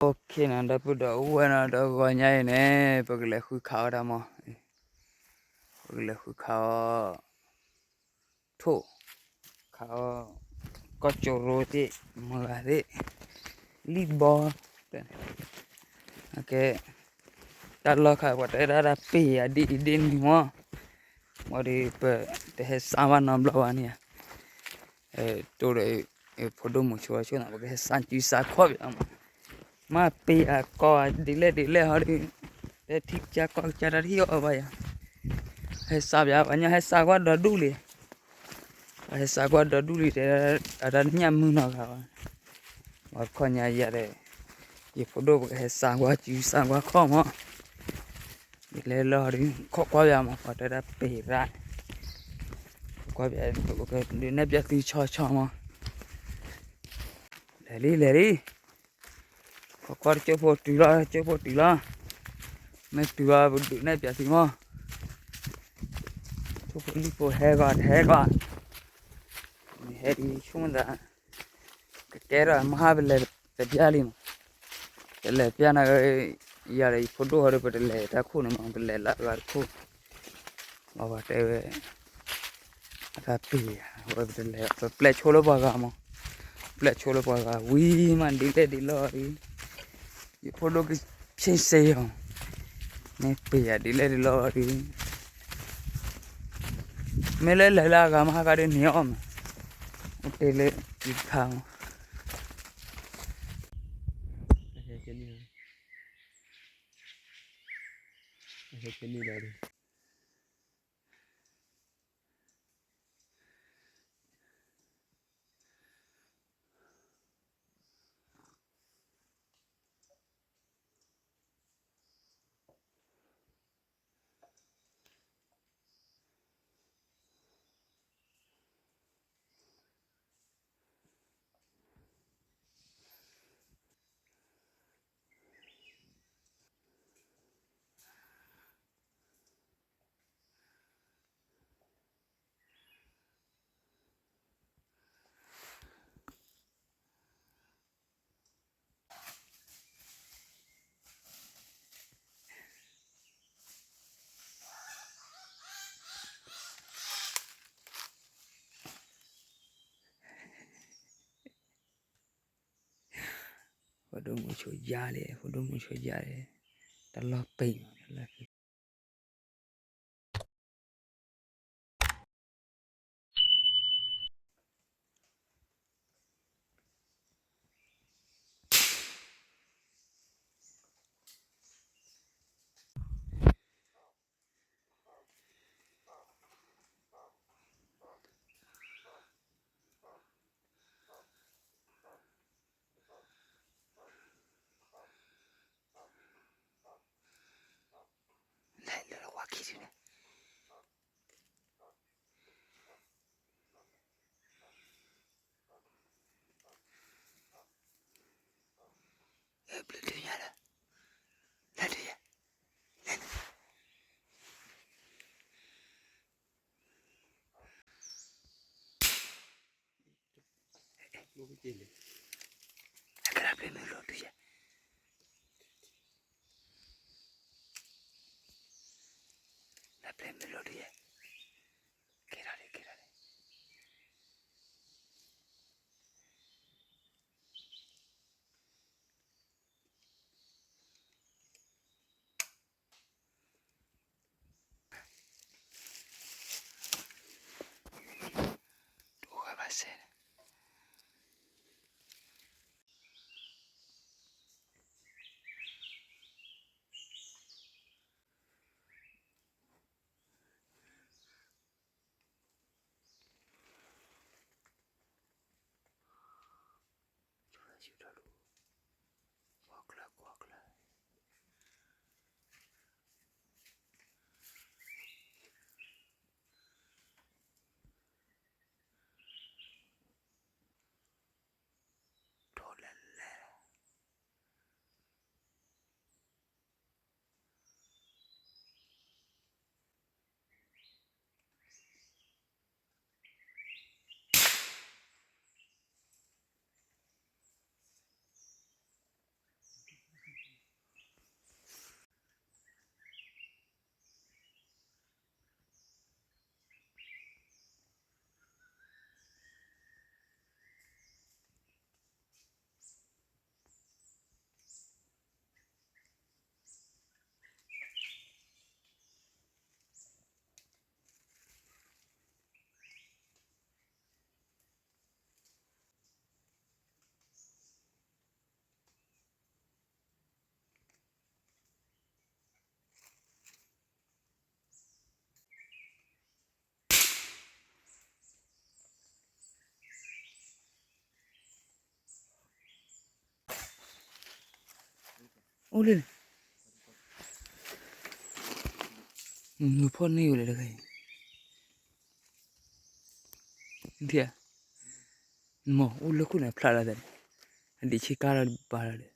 Okay နီၤ ဒီပုၢ်ဒီဝဲၢ်နီၤ ဒီဂီၤညါအံၤန့ၣ် ပကလဲၤဃုခးအီၣ်တၢ်မီၤ, ပကလဲၤဃုခးအီၣ် ထိၣ်, ခးအီၣ် ကီၢ်ကၠိရိသ့ၣ် မုၢ်ဂၤသ့ၣ် လံၣ်ဘီ, ကဲ တၢ်လီၢ်ခါ ပှၤတဲဒၣ်တၢ်ပ့ၤယၤဒ်အံၤဒ်နုၤမီၤ, မ့ၢ်ဒီး ပတဟဲစးဘၣ်နီတဘျီဘၣ်န့ၣ်ဧါ, တိၢ်ဒီး ဖိဒိၣ်မုၣ်ဆိဆိန့ၣ် ပကဟဲစးစုစးခီၣ်ပၠးမီၤ, မ့ၢ်ပ့ၤယၤကီၢ်ဒ်လဲၣ်ဒ်လဲၣ်ဟီဒီး တဲထံကစၢ်ကီၢ်ကစၢ်တၢ်ထံၣ်အီၤဘၣ်ယၤ, ဟဲစးပၠး ပှၤညီဟဲစးကွၢ်ဒီဒူၣ်လံ ပှၤဟဲစးကွၢ်ဒီဒူၣ်လံ တဲ အတၢ်တညၣ်မုၢ်နီၢ်ဂၤဘၣ်, ပှၤတခီညါယၤဒီး ယဖိဒိၣ်ပကဟဲစးကွၢ်စုစးကွၢ်ခီၣ်မီၤ, ယလဲၤလီၤဒီး ခိးကွၢ်ပၠးမီၤ ပှၤတဲဒၣ်ပ့ၤရၣ်, ခိးကွၢ်ပၠး ဒုးနဲၣ်ပၠးသုဆီဆီမီၤ, လဲၤလံ လဲၤလံ ခိးကွၢ်တကၠိဖိတုၤလီၤ တကၠိဖိတုၤလီၤ, မ့ၢ်တုၤဘၣ်ပဒုးနဲၣ်ပၠးသုမီၤ, ကၠိဖိလံၣ်ဖိဟဲဂီၤတဟဲဂီၤ, မ့ၢ်ဟဲဒ်ဆိကမိၣ်သး ကကဲထီၣ်မဟါပလဲၤတပျၢ်လံမီၤ, ပလဲၤပျၢ်နၤ ယၤဒီးယဖိဒိၣ်ဟီဒီး ပတလဲၤတၢ်ခိၣ်န့ၣ်မီၤ ပလဲၤလၢအဂၤတခိၣ်, ဘၣ်ဘၣ်တဲဝဲ အတၢ်ပ့ၤယၤ ဝဲပတလဲၤ ပပျဲၢ်ဆိလၢပှၤဂၤမီၤ, ပျဲၢ်ဆိလၢပှၤဂၤဝံၤမး ဒ်လဲၣ်ဒ်လဲၣ်ဒီး ယဖိဒိၣ်ကဆ့စ့အီၤ, မ့ၢ်ပ့ၤယၤဒ်လဲၣ်ဒ်လဲၣ်ဒီး မ့ၢ်လၢလဲၤလၢအဂၤမဟါကဒီးန့ၣ်အီၣ်မး, အိၣ်တ့ၢ်လၢယခါမီၤ ဖိဒိၣ်မုၣ်ဆိယါလဲၣ် ဖိဒိၣ်မုၣ်ဆိယါလဲၣ် တၢ်လီၢ်ပ့ၤမး တၢ်လီၢ်ပ့ၤ အိၣ်လၢန့ၣ်, နဖီၣ်န့ၢ်ဝဲလဲၣ်တခါအံၤ, မ့ၢ်အိၣ်လၢခိၣ်န့ၣ်ဖျါလီၤသးန့ၣ်, အဒံးဆ့ကါလီၤဘၣ်လီၤ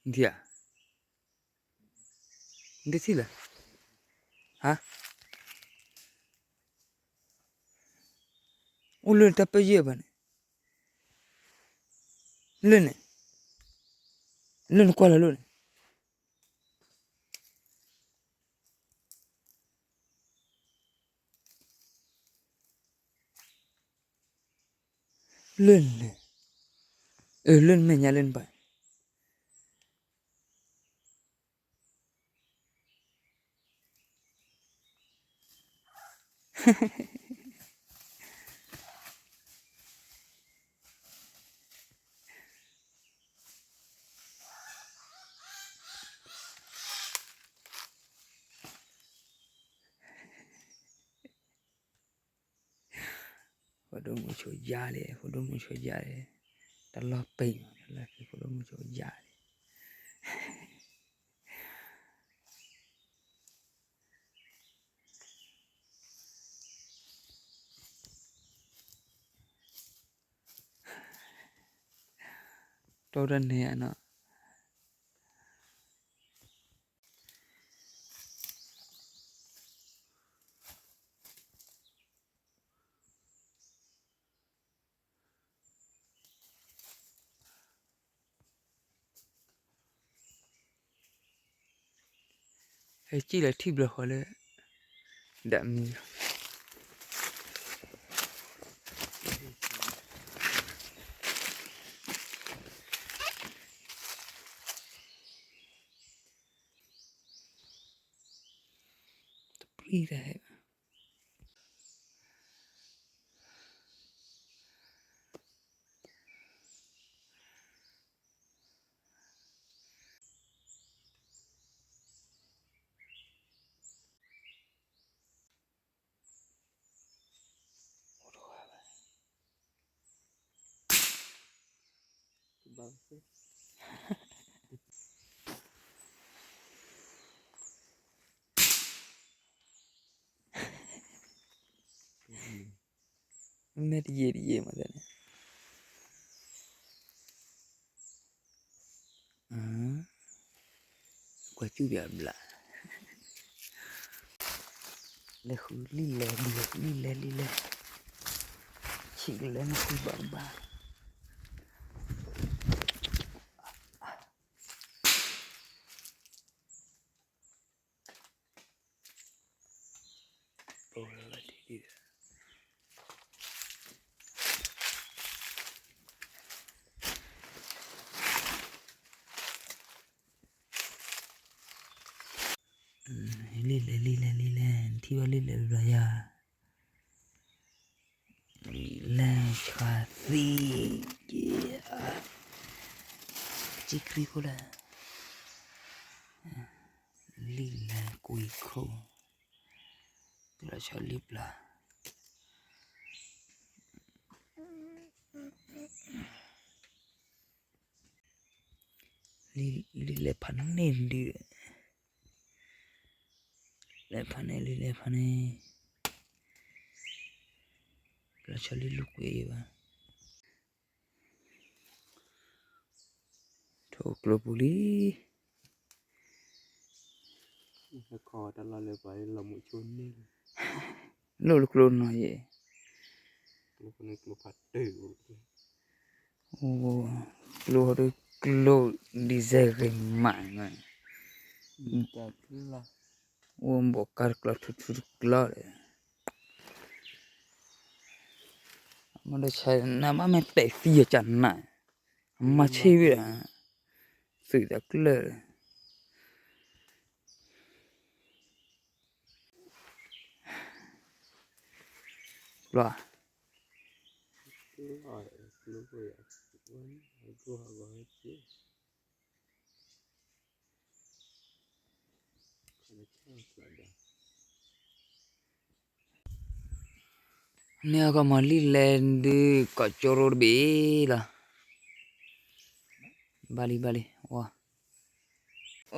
ဒီး နထံၣ်ဧါ, နတထံၣ်လၢၤ, ဟါ, အိၣ်လၢနတၢ်ပၢၢ်ယဲၢ်ဘၣ်န့ၣ်, လၢန့ၣ်, လၢနကွၢ်လီၤလၢန့ၣ် လၢန့ၣ်, အၢ လၢနမဲာ်ညါလၢနဘၣ် ဖိဒိၣ်မုၣ်ဆိယါလဲၣ်, ဖိဒိၣ်မုၣ်ဆိယါလဲၣ်, တလီၤပံာ်မး, တလီၤပံာ်ဖိဒိၣ်မုၣ်ဆိယါလဲၣ်. တိၢ်တန့ၢ်အနီၤ ဟဲစံၣ်လီၤထံၣ်ဘျီဃီလၢ ဒၣ်မံၤလီၤ. တပျံၤတၢ်ဟဲ မ့ၢ်တယံာ်တယံာ်မးန့ၣ် ကွၢ်စူၣ်ယၤဘျး လဲၤဃုလံလဲၤ လံလဲၤလံလဲၤ ဆံးကလဲၤနဃုဘၣ်ဘၣ် လံလဲၤလံလဲၤလံလဲၤ နထံၣ်ဘၣ်လံလဲၤဘျီယၤ လံလဲၤဆှါသံက့ၤ ကံၣ်ချံခိၣ်လၢ လံလဲၤကွံာ်ခိၣ် လီၤဆီလံပျၢ် လံလဲၤဖးန့ၢ်လံ လဲၤဖးန့ၢ်လံ လဲၤဖးန့ၢ် လီၤဆီလံလူၤကွံာ်ဘၣ် ထိၣ်ကျိပူၤလံ တၢ်လီၢ်လၢပှၤလီၤမုာ်ဆိန့ၣ် လိၣ်လၢကျိနီၤယဲၢ် ကျိဟီဒုးကျိ design ဂ့ၤမး အိၣ်ဘိးကါတကျီထူထူတကျီဒီး မ့ၢ်ဒီးဆဲးနၤဘၣ်မ့ၢ်တဲာ်သံယကနၣ် မၤဆ့ဝံၤဒီး သုးတကျၢၢ်ဒီး လံလဲၤ ပျီၣ် န့ၣ်အကီၢ်မီၤလံၣ်လဲၢ်ဒုး ကီၢ်ကၠိရိတဘ့ၣ်လီၤ. ဘၣ်လံဘၣ်လံ ဝါ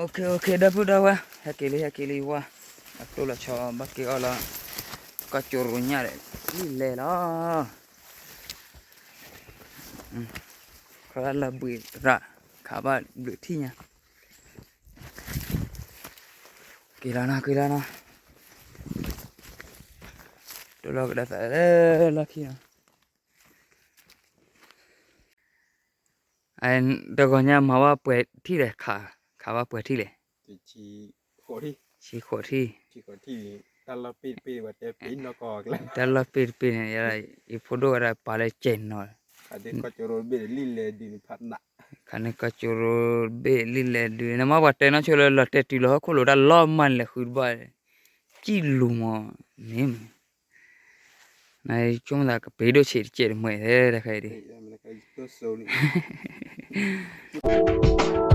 OK OK ဒီပုၢ်ဒီဝဲၢ် ဟဲက့ၤလံ ဟဲက့ၤလံ ဝါ အတိၢ်လီၤဆီဘၣ်က့ၤအီၣ်လီၤ ကီၢ်ကၠိရိညၣ်ဒီး လံၣ်လဲၢ်လီၤ. ခီလၢဘှံးရၣ် ခးဘၣ်ဘျုးထံၣ်ညါ က့ၤလီၤနီၤ က့ၤလီၤနီၤ တိၢ်လီၤကဒီးသးလၢလီၢ်ခံနီၤ တဂီၤညါမၤဘၣ်ပှဲၤထံၣ်လဲၣ် ခး ခးဘၣ်ပှဲၤထံၣ်လဲၣ် ဆံဃိးထံၣ် တၢ်လီၢ်ပ့ၢ်တပ့ၢ်ဝဲတဲပ့ၤနီၢ်ကီၢ်ကျါ တၢ်လီၢ်ပ့ၢ်တပ့ၢ်န့ၣ် ယဲဒၣ်ယဖိဒိၣ်ဝဲဒၣ်ပာ်လၢကဲနီၤ ခးန့ၢ်ကီၢ်ကၠိရိတဘ့ၣ်လံၣ်လဲၢ်ဒုး နမ့ၢ်ပှၤတဲနီၢ်ဆိလၢလီၤတဲာ်တုၤလီၤဟီၣ်ခိၣ်လိၤ တၢ်လီၢ်မၤန့ၣ်လဲၤဃုတဘၣ် စံၣ်လူၤမးန့ၣ် နဆိကမိၣ်သးကပ့ၤဒိၣ်ဆံးတကဲးတမှဲၤ တခါအံၤဒ်